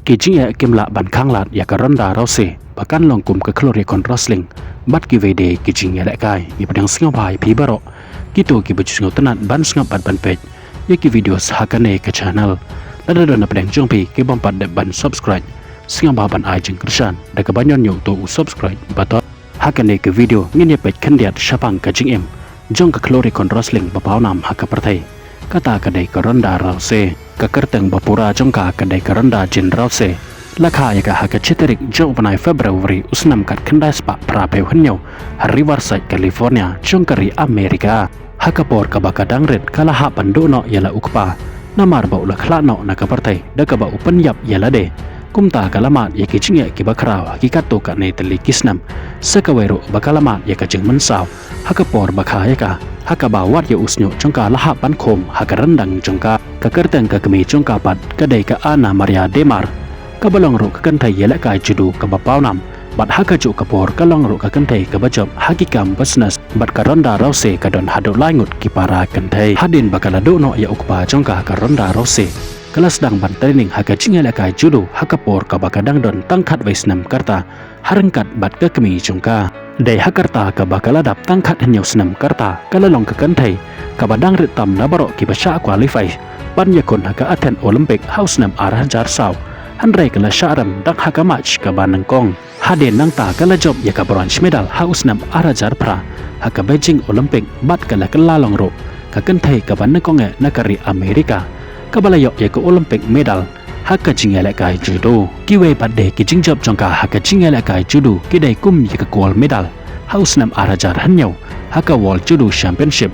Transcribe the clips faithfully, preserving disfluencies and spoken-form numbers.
Ki jingeh kim lah ban khanglad ïa ka Ronda Rousey ba kan long kum ka khlur ïakhun wrestling bad kiwei de ki jingïalehkai. Ngi pdiang sngewbha ïa phi baroh kito kiba ju sngewtynnat ban sngap bad ban peit ïa ki videos ha kane ka channel. Lada don na pdeng jong phi ki bym pat dep ban subscribe, sngewbha ban ai jingkyrshan da kaba ñion ñiew to u subscribe button ha kane ka video. Ngin ïa peit khyndiat shaphang ka jingim jong ka khlur ïakhun wrestling ba pawnam ha ka pyrthei, kata ka dei ka Ronda Rousey. Ka kyrteng ba pura jong ka ka dei ka Ronda Jean Rousey. La kha ïa ka ha ka shi tarik jong u bnai February u snem khatkhyndai spah phraphew hynñiew ha Riverside, California, jong ka ri America. Ha ka por kaba ka dang rit ka la hap ban duh noh ïa la u kpa namar ba u la khlad noh na ka pyrthei da kaba u pynïap ïa lade. Kumta ka la mad ïa ki jingeh kiba khraw ha ki katto katne tylli ki snem, sa kawei ruh ba ka la mad ïa ka jingmynsaw ha ka por ba kha ïa ka, ha kaba wat ïa u shñiuh jong ka la hap ban khum ha ka ryndang jong ka. Ka kyrteng ka kmie jong ka pat ka dei ka Ana Maria de Mar, kaba long ruh ka kynthei ïalehkai judo kaba pawnam bad ha kajuh ka por ka long ruh ka kynthei kaba jop ha ki kam business. Bad ka Ronda Rousey ka don haduh lai ngut ki para kynthei. Hadien ba ka la duh noh ïa u kpa jong ka, ka Ronda Rousey ka la sdang ban training ha ka jingïalehkai judo ha ka por kaba ka dang don tang khatwei snem ka rta, ha ryngkat bad ka kmie jong ka. Dei ha ka rta kaba ka la dap tang khathynñiew snem ka rta ka la long ka kynthei kaba dang rit tam na baroh kiba shah qualify ban ïakhun ha ka Athens Olympic ha u snem ar hajar saw. Hynrei ka la shah rem dang ha ka match kaba nyngkong. Hadien nangta ka la jop ïa ka bronze medal ha u snem ar hajar phra ha ka Beijing Olympic bad ka la kylla long ruh ka kynthei kaba nyngkong eh na ka ri America kaba la ïoh ïa ka Olympic medal ha ka jingïalehkai judo. Kiwei pat de ki jingjop jong ka ha ka jingïalehkai judo ki dei kum ïa ka gold medal ha u snem ar hajar hynñiew ha ka World Judo Championship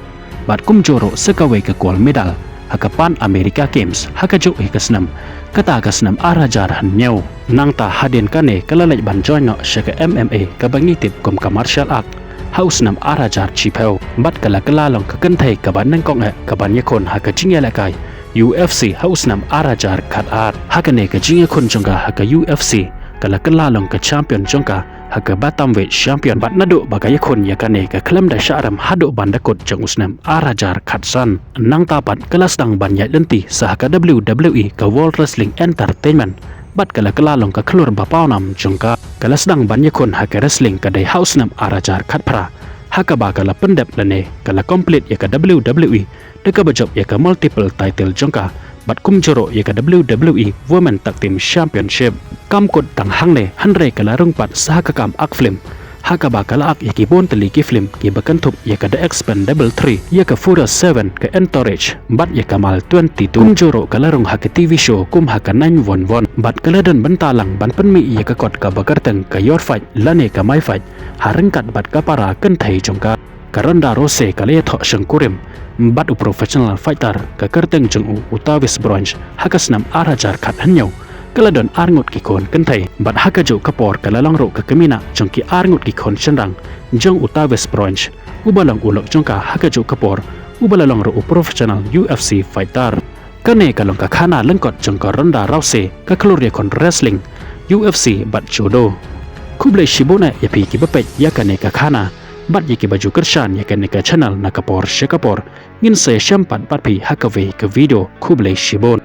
bad kumjuh ruh sa kawei ka gold medal ha ka Pan America Games ha kajuh hi ka snem, kata ka snem ar hajar hynñiew. Nangta hadien kane ka la leit ban join noh sha ka M M A kaba ngi tip kum ka martial art ha u snem ar hajar shiphew bad ka la kylla long ka kynthei kaba nyngkong eh kaban ïakhun ha ka jingïalehkai U F C ha u snem ar hajar khatar. Ha kane ka jingïakhun jong ka ha ka U F C ka la kylla long ka champion jong ka ha ka bantamweight champion bad naduh ba ka ïakhun ïa kane ka khlem da shah rem haduh ban da kut jong u snem ar hajar khatsan. Nangta pat ka la sdang ban ïaid lynti sa ha ka W W E, ka World Wrestling Entertainment, bad ka la kylla long ka khlur ba pawnam jong ka. Ka la sdang ban ïakhun ha ka wrestling ka dei ha u snem ar hajar khatphra ha kaba ka la pyndep lane ka la complete ïa ka W W E da kaba jop ïa ka multiple title jong ka bad kumjuh ruh ïa ka W W E Women Tag Team Championship. Kam kut tang hangne hynrei ka la rung pat sa ha ka kam ak film ha kaba ka la ak ïa ki bun tylli ki film kiba kynthup ïa ka The Expendables three, ïa ka Furious seven, ka Entourage bad ïa ka Mile twenty-two. Kumjuh ruh ka la rung ha ka T V show kum ha ka nine one one bad ka la don bynta lang ban pynmih ïa ka kot kaba kyrteng ka Your Fight lane ka My Fight ha ryngkat bad ka para kynthei jong ka. Ka Ronda Rousey ka la ïathoh shongkurim bad u professional fighter ka kyrteng jong u, u Tavis Browne, ha ka snem ar hajar khathynñiew. Ka la don ar ngut ki khun kynthei bad ha kajuh ka por ka la long ruh ka kmie jong ki ar ngut ki khun shynrang jong u Tavis Browne, uba long u lok jong ka ha kajuh ka por uba la long ruh u professional U F C fighter. Kane ka long ka khana lyngkot jong ka Ronda Rousey, ka khlur ïakhun wrestling, U F C bad judo. Khublei shibun eh ïa phi kiba peit ïa kane ka khana bad ïa kiba ju kyrshan ïa kane ka channel na ka por sha ka por. Ngin sa ïashem pat bad phi ha kawei ka video. Khublei shibun.